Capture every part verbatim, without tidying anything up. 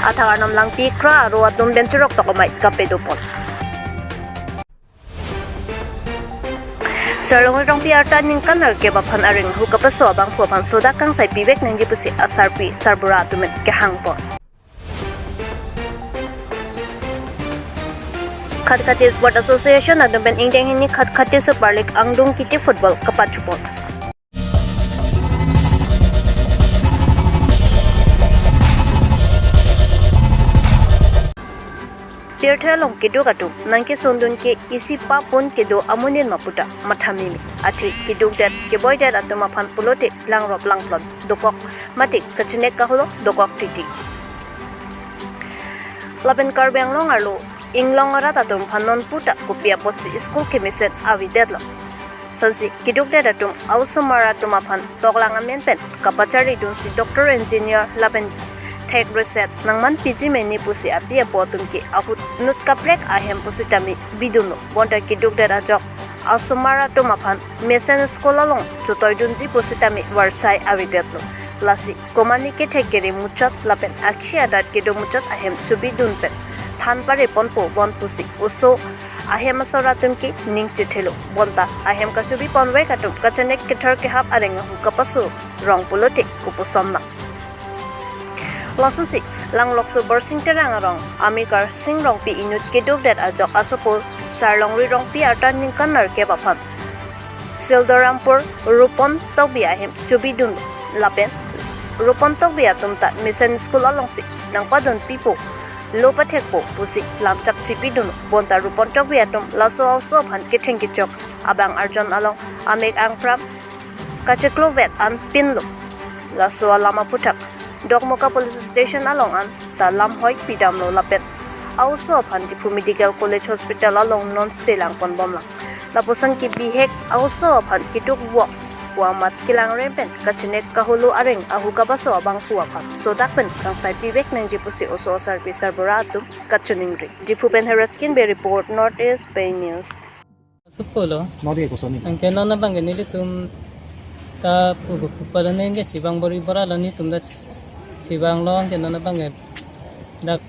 Athak Arnam Langpi Kra aro atum pen chirok tokomai kapedo pon. Sarlongri Rongpi arta ningkan nerkep aphan areng ahu kapaso abangphu aphan sodak kangsai pivek nangji pusi asarpi sarbura atum pen kehang pon. Khatkhati Sport Association atum pen ingdeng hini Khatkhati Super League angdung kiti football kapachupon. Tirthe along keduk atum nangkesondun ke isi papun kedo amonit ma puta matha mimi. Athe kedukdet keboidet atum aphan pulote langrop langplot dokok mate kachenek kaholo dokok titi. Lapen Karbi Anglong arlo inglong arat atum aphan non puta kopi apotsi school kemesen avedetlo. Sonsi kedukdet atum a-osomar atum aphan toklang amen pen kapachari dunsi doctor, engineer lapen thek reset nangman piji meni pusi api apo atum ke ahut nut kaprek ahem pusitame bidunlo. Bonta kedukdet ajok a-osomar atum aphan mesen school along chotoi dunji pusitame varsai avedetlo. Lasi komane kethek kere muchot lapen akhi adat kedo muchot ahem chobidun pen than pare ponpo bon pusi oso ahem asor atum ke ning chethelo. Bonta ahem kachobi ponvek atum kachenek kethar kehap areng ahu kapaso rong pulote koposon lang. Lasonsi Langlokso Borsing Terang arong Amikar Sing Rongpi inut kedukdet ajok asopo Sarlongri Rongpi arta ningkan nerkep aphan Sildorampur Rupon Tokbi ahem chobidun lapen Rupon Tokbi atum ta mesen school alongsi nangpadun pipo, lo pathekpo pusi lamchak chipidun. Bonta Rupon Tokbi atum laso a-oso aphan ketheng kechok abang arjon along amek angpram kachiklo vet an pinlo. Laso alam aphuthak Dokmoka Police Station along an ta lamhoi pidamlo lapen a-oso aphan Diphu Medical College Hospital along non selang ponbomlang. Lapuson ke bihek a-oso aphan keduk vok pu amat kelang rem pen kachenek kaholo areng ahu kapaso abangphu aphan sodak pen kangsai pivek nangji pusi oso asarpi sarbura atum kachiningri. Diphu pen Hereskin Bey report, North East Pei News. Supo lo. Nori ko soni. Anke non abang ke nelitum ta pu pu pala neng ke chibang bor-i bor-a lo, netum ta chibang lo, anke non abang ke dak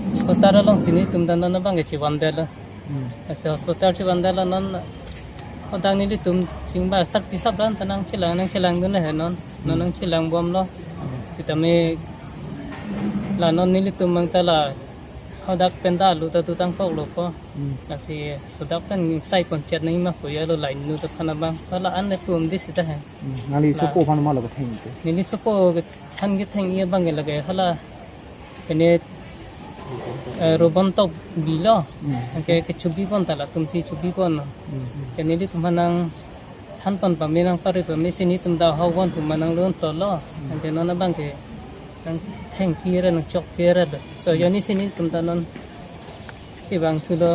hospital alongsi netum ta non abang ke chivandetlo. Hmm. Lasi hospital chivandetlo non, hadak nelitum chingba sarpi sarbura ta nangchelang nangchelangdun he non. Non Hmm. nangchelangbomlo. Hmm. Sitame la non nelitum abang ta la hadak pen ta alu ta dutang koklo po. Hmm. Lasi sodak pen sai pon chet nangji ma pu ya lo, la inut aphan abang. Hala an le pum di sita he. Hmm. Nangli La- sopo aphan ma lo ketheng ke? Neli sopo ke than ketheng-i abang ke lake hala pene, eh, Rupon Tokbi lo. Hmm. Anke kechobi pon ta latumsi chobi pon. Hmm. Ke nelitum aphan nang than pon pame nangpare pamesi netum ta hok pon pu ma nang lun to lo. Hmm. Anke non abang ke nangthengpi ra nangchokpi ra do. So, Hmm. joni si netum ta non chivang thulo,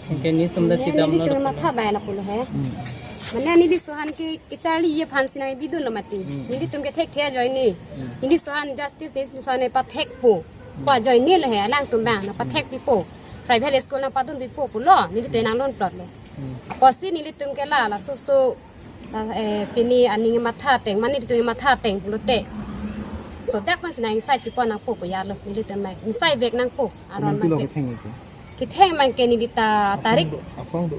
anke netum ta Mane chidamlo nelitum lo. Matha bai na pulo he. Hmm. Mane neli laso aphan ke kecharli aphansi nangpidunlo mati. Hmm. Nelitum ke thekthe ajoine. Hmm. Neli laso aphan justice, neli laso aphan pathekpo. Hmm. Pu ajoine lo he, alangtum abang nangpathek pipo. Private school nangpadun pipo pulo, nelitum nang lun plot lo. Hmm. Apotsi nelitum ke la, laso so, la, eh, pini aning matha ateng, mane nelitum matha ateng pulote. Sodak pensi nang ingsai pipo nangpo pu ya lo, nelitum mai ingsai vek nangpo, aron Nangpi lo mai vek. Ketheng ke? Ketheng abang ke neli ta tarik. Aphong do, aphong do.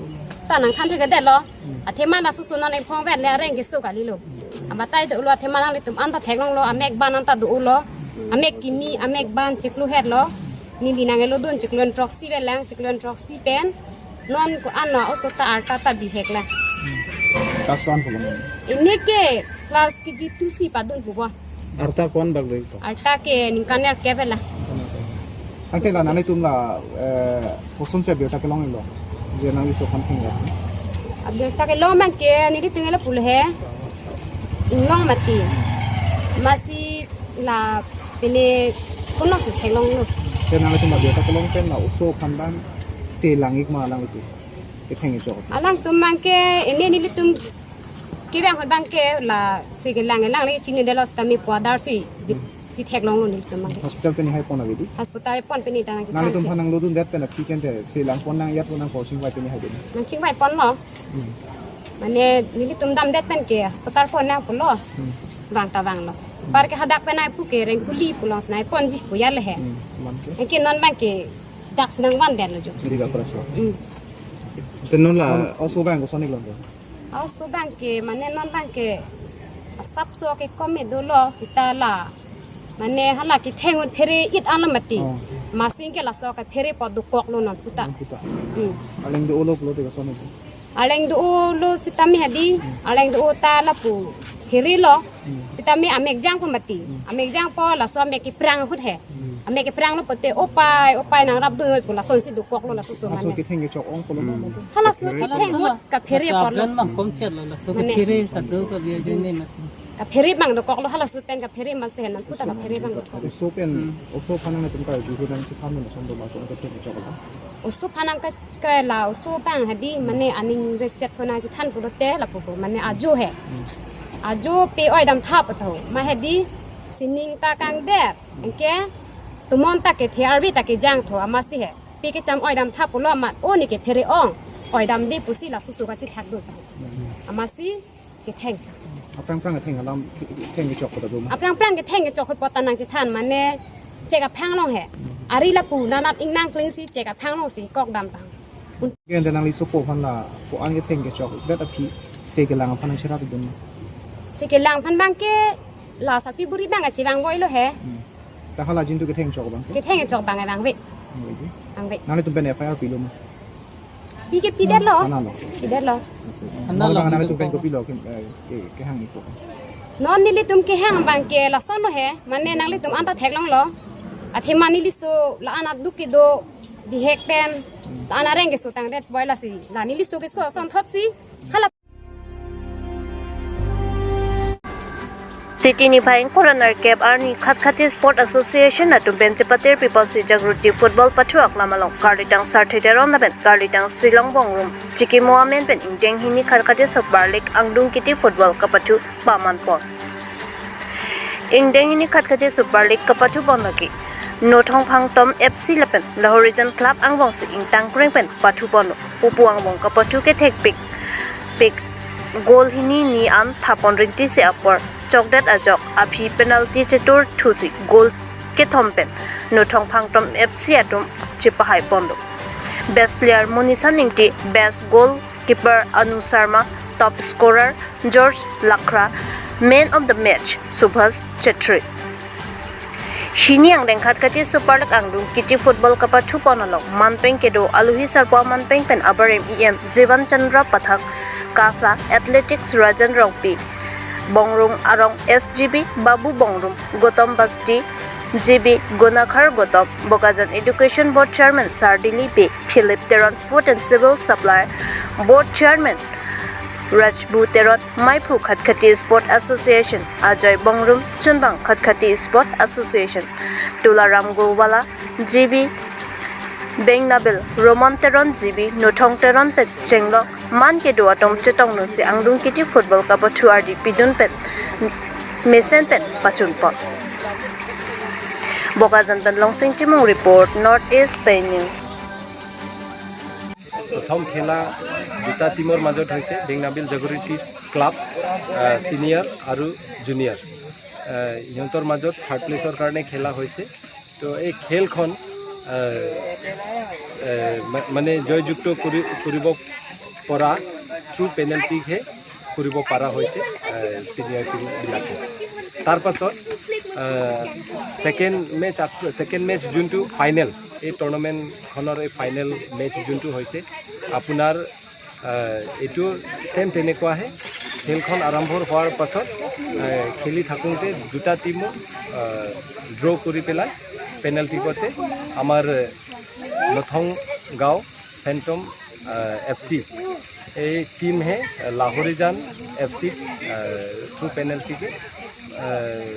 Ta nangthan thekthedetlo. Hmm. Athema laso so non iphong vet le areng keso kalilo. Abatai dolo athema nanglitum anta theklonglo, amek ban anta dolo. Amek kimi, amek ban chiklo het lo. Neli nang-elodun chiklo throksi vet lang, chiklo throksi pen. Non ko-an lo oso ta arta ta bihek la. Class one pulo. Ini ke class K G two si padun pupo. Arta ko-an bak lo ito? Arta ke ningkan nerkep la. Anke la nanglitum la, eh, kosonsi abirta kelong-iklo? Je nangli laso aphan theng ya. Abirta kelong abang ke nelitum la pulo he. Inglong mati. Amatsi la pene kono si theklonglo. Ke nanglitum abirta kelong pen la oso aphan abang selang-ik ma nanglitum? Ketheng-ik chok. Alangtum abang ke ini nelitum kevang ahut abang ke la si kelang-ik lang le chinidetlo sitame pu adar si bit si theklonglo nelitum abang ke. Hospital pen hai pon ave di? Hospital pon pini ta nang Nanglitum kethang aphan nanglodundet pen aphi kente selang pon nang ya pon nang ko chingvai pini hai di? Nangchingvai ponlo. Hmm. Mane nelitum damdet pen ke hospital pon nang pulo. Hmm. Vang ta vanglo. Par ke hadak penai pu ke rengkuli pulongsnai ponji pu ya le he. Hmm, man ke? Anke non abang ke dak si nangvan det lo jo. Jadi gak pernah suap. Hmm. Te non la non oso abang koson-ik lo? Oso abang ke mane non abang ke asapso ke kome dolo seta la. Mane hala ketheng un phere-it alo mati. Oh. Amatsi ke laso ke phere apot dokoklo non puta. Non puta. Hmm. Arleng do-olo pulote koson-ik? Arleng do-olo sitame hadi, arleng do-o ta lapu pherelo. Hmm. Sitame amek jangpo mati. Hmm. Amek jangpo laso amek keprang ahut he. Hmm. Amek kepranglo pote opai, opai nangrap do pu lasonsi dokoklo laso so. Laso mane ketheng kechok ong pulo. Hmm. Halaso ketheng ahut kaphere apotlo. Laso abang komchet lo, laso mane kaphere kado kabi ajoine amatsi. Kaphere abang dokoklo, halaso pen kaphere amatsi he non puta kaphere abang dokok. Oso pen, oso aphan nangtum karju hu nangchethan lason do laso ketheng kechok lo? Oso aphan nang ke, ke la oso abang hadi mane aning reset ho nangchethan pulote lapu pu mane ajo he. Ajo pe-oi damtha pu tho. Ma hadi sining ta kangdet. Anke tomon ta kethe arve ta kejang tho amatsi he. Pe kecham oi damtha pulo amat o ne ke phere ong. Oi damde pusi laso so kachethak do tho. Amatsi ketheng. Aphrang phrang ketheng alam ketheng kechok pu ta do ma? Aphrang phrang ketheng kechok ahut puta nangchethan mane chek aphang along he. Ari lapu nanat ingnang klingsi chek aphang alongsi kok dam tang. Anke nangli sopo aphan la ko-an ketheng kechokdet aphi se kelang aphan nangcherap dun? Se kelang aphan abang ke la sarpi buri abang kachevang voi lo he. Hmm. Ta hala jin tu ketheng chok abang ke? Ketheng chok abang vangve. Vangve. Vangve. Nanglitum pen F I R pilo ma? Pi ke pidetlo. Kana lo? Pidetlo. Kana lo, nanglitum pen kopilo ke, eh, ke, kehang-ikpo? Non nelitum kehang abang ke lason lo he, mane nanglitum anta theklonglo. Athema neliso la-an aduk kedo bihek pen, la-an areng keso tangdet voi lasi. La neliso keso asonthotsi hala. Siti niphai ingkoi ra nerkep arni Khatkhati Sport Association atum pen chepatir People's Jagriti Football pathu aklam along karlitang Sarthe Teron lapen karlitang Silong Bongrung chikimo amen pen ingdeng hini Khatkhati Super League angdung kiti football kapathu paman pon. Ingdeng hini Khatkhati Super League kapathu pon lake Nothong Phangtom F C lapen Lahorijan Club angbongsi ingtang kreng pen pathu ponlo. Pupu angbong kapathu kethek pik pik goal hini ni an thapon rinti si apor chokdet ajok aphi penalty chetur thusi goal kethom pen Nothong Phangtom F C atum chepahai ponlo. Best player Monisan Ingti, best goalkeeper Anu Sharma, top scorer George Lakhra, man of the match Subhas Chetri. Hini angdeng Khatkhati Super League angdung kiti football kapathu pon along manpeng kedo aluhi sarpo manpeng pen abarim E M Jivan Chandra Pathak, KASA Athletics Rajan Rongpi, Bongrung arong S G B Babu Bongrung, Gotom Basti, G B Gunakhar Gotom, Bokajan Education Board Chairman Sardili Bey, Philip Teron, Food and Civil Supply Board Chairman Rajbu Teron, Maiphu Khatkhati Sport Association Ajoy Bongrung, Chunbang Khatkhati Sport Association Tularam Gowala, G B Bengnabil Roman Teron, G B Nothong Teron pen chenglok man kedo atum chetongdunsi angdung kiti football kapathu ardi pidun pen mesen pen pachun pon. Bokajan pen Longsing Timung report, North East Pei News. প্ৰথম খেলা দুটা টিমৰ মাজত হৈছে, বেংনাবিল জাগৰিটি ক্লাব, আহ, ছিনিয়ৰ আৰু জুনিয়ৰ। আহ, সিহঁতৰ মাজত থাৰ্ড প্লেচৰ কাৰণে খেলা হৈছে। তো এই খেলখন, আহ, আহ, মা-, মানে জয়যুক্ত কৰি, কৰিব পৰা থ্ৰু পেনাল্টিকহে কৰিব পৰা হৈছে, আহ, ছিনিয়ৰ টিমবিলাকে। তাৰ পাছত, আহ, ছেকেণ্ড মেচ আক-, ছেকেণ্ড মেচ যোনটো ফাইনেল, এই টুৰ্ণামেণ্টখনৰ এই ফাইনেল মেচ যোনটো হৈছে, আপোনাৰ, আহ, এইটো ছেম তেনেকুৱাহে। খেলখন আৰম্ভ হোৱাৰ পাছত, আহ, খেলি থাকোঁতে দুটা টিমো, আহ, ড্ৰ কৰি পেলাই পেনাল্টি কৰ্টে আমাৰ নথং গাঁও ফেণ্টম, আহ, এফ চি, এই টিমহে লাহৰিজান এফ চিক, আহ, থ্ৰু পেনাল্টিকে, আহ,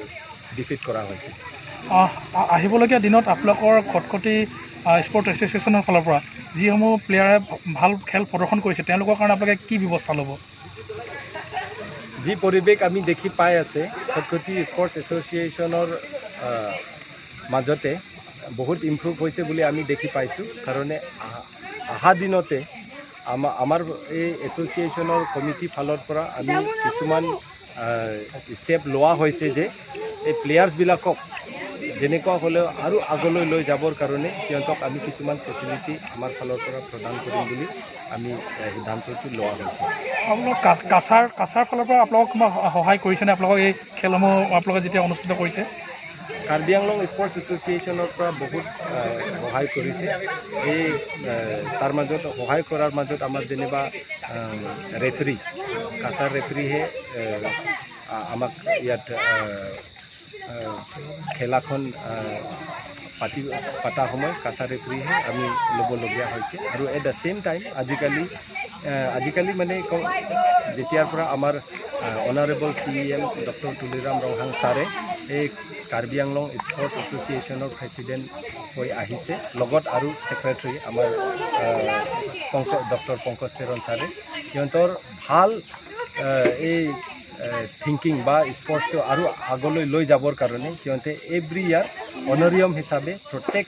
ডিফিট কৰা হৈছে। আহ, আ-, আহিবলগীয়া দিনত আপোনালোকৰ খটখটি, আহ, স্পৰ্টছ এছ'চিয়েশ্যনৰ ফালৰ পৰা যিসমূহ প্লেয়াৰে ভাল খেল প্ৰদৰ্শন কৰিছে, তেওঁলোকৰ কাৰণে আপোনালোকে কি ব্যৱস্থা ল'ব? যি পৰিৱেশ আমি দেখি পাই আছে, খটখটি স্পৰ্টছ এছ'চিয়েশ্যনৰ, আহ, মাজতে বহুত ইমপ্ৰুভ হৈছে বুলি আমি দেখি পাইছোঁ। কাৰণে আহা, অহা দিনতে আমা-, আমাৰ এই এছ'চিয়েশ্যনৰ কমিটি ফালৰ পৰা আমি কিছুমান, আহ, ষ্টেপ লোৱা হৈছে যে এই প্লেয়াৰ্ছবিলাকক যেনেকুৱা হ'লেও আৰু আগলৈ লৈ যাবৰ কাৰণে সিহঁতক আমি কিছুমান ফেচিলিটি আমাৰ ফালৰ পৰা প্ৰদান কৰিম বুলি আমি, এ, সিদ্ধান্তটো লোৱা হৈছে। আপোনালোকক কাছ- কাছাৰ কাছাৰ ফালৰ পৰা আপোনালোকক কিবা সহায় কৰিছেনে? আপোনালোকক এই খেলসমূহ আপোনালোকে যেতিয়া অনুষ্ঠিত কৰিছে? কাৰ্বি আংলং স্পৰ্টছ এছ'চিয়েশ্যনৰ পৰা বহুত, এ, সহায় কৰিছে। এই, এ, তাৰ মাজত সহায় কৰাৰ মাজত আমাৰ যেনিবা, এ, ৰেফাৰী, কাছাৰ ৰেফাৰীহে, এ, আ- আমাক ইয়াত, এ, আহ, খেলাখন, আহ, পাতি- পাতা সময় কাছাৰ ৰেফাৰীহে আমি ল'বলগীয়া হৈছে। আৰু এট দ্য ছেম টাইম আজিকালি, আহ, আজিকালি মানে কওঁ, যেতিয়াৰ পৰা আমাৰ, আহ, অনাৰেবল চি ই এম ডক্টৰ তুলিৰাম ৰংহাং ছাৰে এই কাৰ্বি আংলং স্পৰ্টছ এছ'চিয়েশ্যনৰ প্ৰেচিডেণ্ট হৈ আহিছে, লগত আৰু ছেক্ৰেটাৰী আমাৰ, আহ, পংক- ডক্টৰ পংকজ তেৰণ ছাৰে, সিহঁতৰ ভাল, আহ, এই, আহ, থিংকিং বা স্পৰ্টছটো আৰু আগলৈ লৈ যাবৰ কাৰণে সিহঁতে এভৰি ইয়াৰ অনাৰিয়াম হিচাপে প্ৰত্যেক,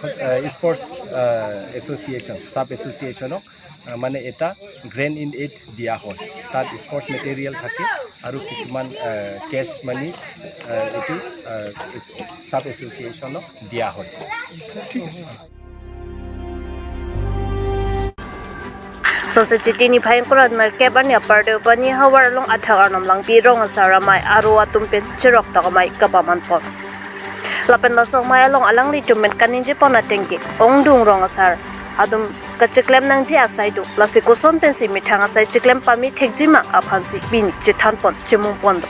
আহ, স্পৰ্টছ, আহ, এছ'চিয়েশ্যন, ছাব এছ'চিয়েশ্যনক, আহ, মানে এটা গ্ৰেণ্ট ইন এইড দিয়া হয়। তাত স্পৰ্টছ মেটেৰিয়েল থাকে আৰু কিছুমান, আহ, কেছ মানি, আহ, এইটো, আহ, ইছ- ছাব এছ'চিয়েশ্যনক দিয়া হয়। Sonse Chiti niphai ingkoi ra nerkep arni apar Deopani havar along athak arnam langpi rong asar amei aro atum pen cheroktok amei kapaman pon. Lapen laso amei along alanglitum pen kaningjepon ateng ke ongdung rong asar atum kacheklem nangji asai do, lasi koson pensi methang asai cheklem pame thekjima aphansi pini chethan pon chemung pon do.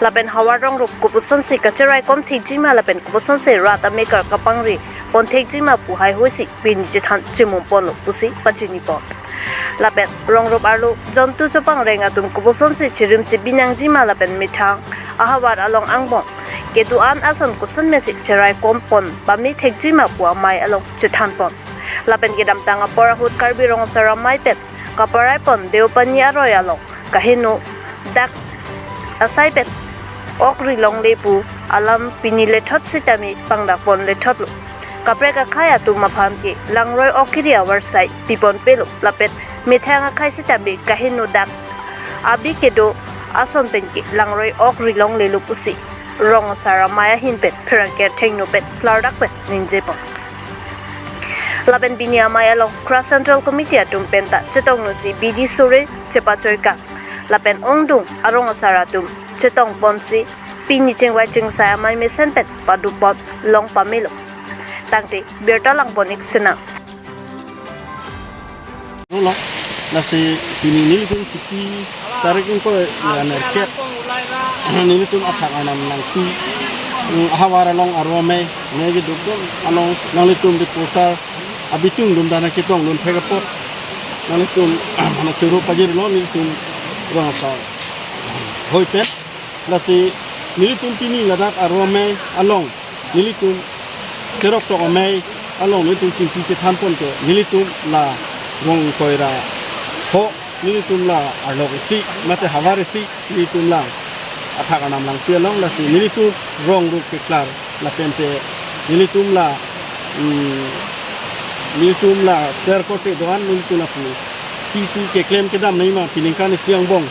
Lapen havar rong rup kopusonsi kacherai kom thekjima lapen kopusonsi rat amekar kapangri pon thekjima pu haihuisi pini chethan chemung ponlo pusi pachini pon. Lapen rong rup arlo jontu chopangreng atum kopusonsi chirim chibi nangjima lapen methang ahavar along angbong kedo-an ason koson pensi cherai kom pon pame thekjima pu amei along chethan pon. Lapen kedamtang apor ahut Karbi rong asar amei pen kaparai pon Deopani aroi along kaheno dak asai pen ok ri longle pu alam pini lethot sitame pangdak pon lethotlo. Kaprek akhei atum aphan ke langroi ok kiri avarsai pipon pelo lapen methang akhei sitame kaheno dak abi kedo ason pen ke langroi ok ri longlelo pusi rong asar amei ahin pen pherangke athengno pen klardak pen ningje pon. Lapen pini amei along Khra Central Committee atum penta chetongno si bidi sore chepachoi kang. Lapen ongdung arong asar atum chetong ponsi pini chingvai chingsai amei mesen pen padu pon long pamelo. Tangte birta lang pon ik sinang. Lo, lasi pini nelitum Chiti tarik ingkoi ra nerkep nelitum athak arnam langpi, mm, havar along aro amei, amei keduk do, along nanglitum reporter abitung dum dana ketong dun thek apot nanglitum, mana choro pajirlo nelitum rong asar hoi pen. Lasi nelitum pini ladak aro amei along nelitum cheroktok amei along nelitum chingki chethan pon ke nelitum la rong ingkoi ra pho, nelitum la arlok isi mate havar isi nelitum la athak arnam langpi along, lasi nelitum rong rup keklar lapen te nelitum la, mm, nelitum la ser korte do-an nelitum lapu pisi keklem kedam nangjima, piningkan isi angbong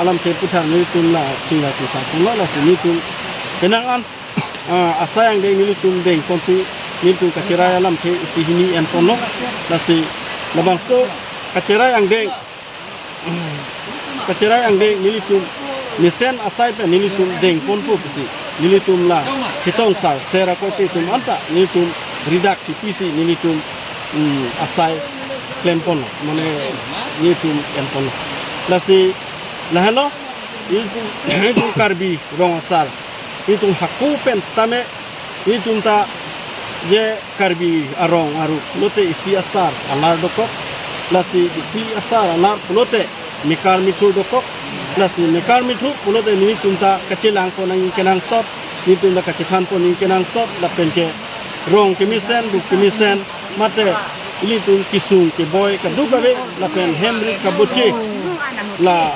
alamthe aputhak nelitum la chingvai chingsa ponlo, lasi nelitum penang an, ah, asai angdeng nelitum deng ponsi nelitum kacherai alamthe isi hini en ponlo. Lasi labangso kacherai angdeng, kacherai angdeng nelitum mesen asai pen nelitum deng ponpo pusi nelitum la chetong sar ser akorte atum anta nelitum ridak chipisi nelitum, mm, asai klem ponlo, mane nelitum en ponlo. Lasi lahenlo, nelitum, nelitum Karbi rong asar, nelitum hako pen sitame, nelitum ta je Karbi arong aru pulote isi asar alar dokok, lasi isi asar alar pulote mekar mithur dokok, lasi mekar mithur pulote nelitum ta kachelang pon nangji kenangsot, nelitum ta kachethan pon nangji kenangsot, lapen ke rong kemesen, duk kemesen, mate ilitum kesung keboi kadokave lapen hem rit kaboche la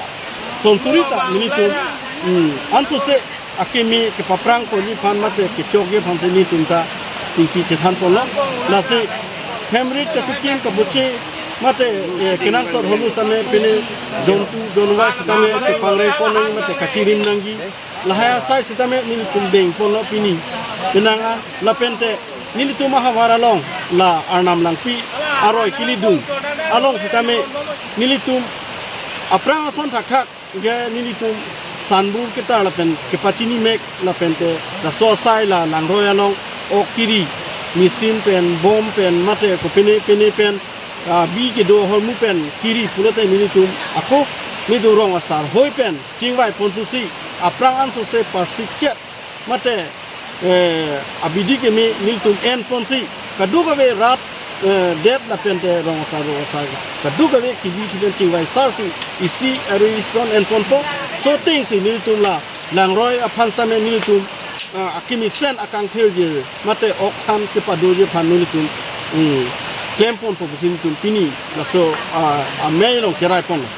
sonsuri ta nelitum, mm, ansose akimi kepaprang ponji aphan mate kechokji aphansi nelitum ta chingki chethan ponlo. Lasi hem rit kachikim kaboche mate, eh, kenangsot holu sitame pine jontu jonwar sitame chepangreng pon nangji mate kachirim nangji. Lahai asai sitame nelitum dengponlo pini. Penang an lapente nelitum ahavar along la Arnam Langpi aroi kelidung along sitame nelitum aphrang ason thakthak ke nelitum sanbur ketar lapen kepachini mek lapente laso asai la langroi along ok kiri, machine pen, bom pen, mate kopine pine pen, ah, bi kedo ahormu pen kiri pulote nelitum ako nelitum rong asar hoi pen chingvai ponsusi aphrang ansose parsikchet mate, eh, abidi keme nelitum enponsi kadokave rat, eh, det lapente rong asar rong asar kadokave kebi kiben chingvai sarsi isi arison enponpo. So thengsi nelitum la langroi aphan sitame nelitum, ah, akemesen akangthirje mate ok han kepadoji aphan nelitum, mm, klemponpo pusi nelitum pini laso, ah, amei along cherai ponlo.